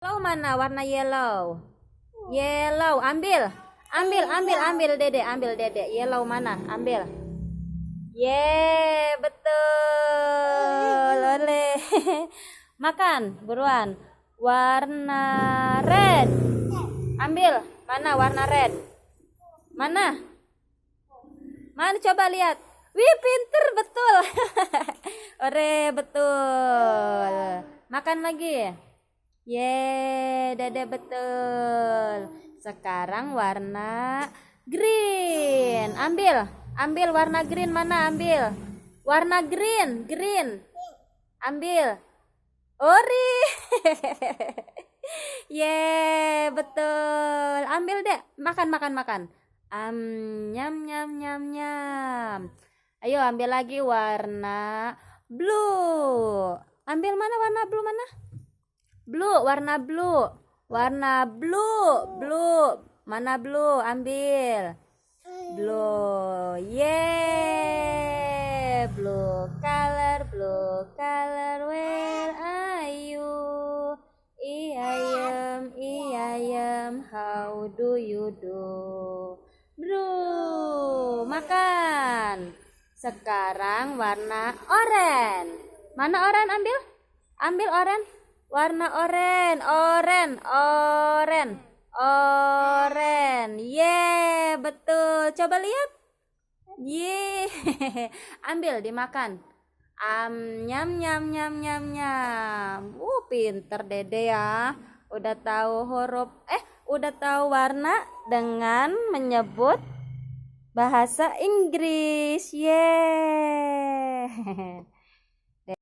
Yellow mana? Warna yellow. Yellow, ambil. Ambil Dede, ambil Dede. Yellow mana? Ambil. Betul. Oleh. Makan, buruan. Warna red. Ambil. Mana warna red? Mana? Mana coba lihat. Wih, pinter betul. Ore, betul. Makan lagi. Dede betul. Sekarang warna green. Ambil warna green mana? Ambil. Warna green. Ambil. Ori. Betul. Ambil deh. Makan. Nyam nyam nyam nyam. Ayo ambil lagi warna blue. Ambil mana warna blue mana? Warna blue. Mana blue? Ambil. Blue. Blue color. Where are you? I am. How do you do? Blue. Makan. Sekarang warna oranye. Mana oranye? Ambil oranye. Warna oranye. Betul. Coba lihat. Ambil dimakan. Nyam nyam nyam nyam nyam. Pinter Dede ya. Udah tahu udah tahu warna dengan menyebut bahasa Inggris.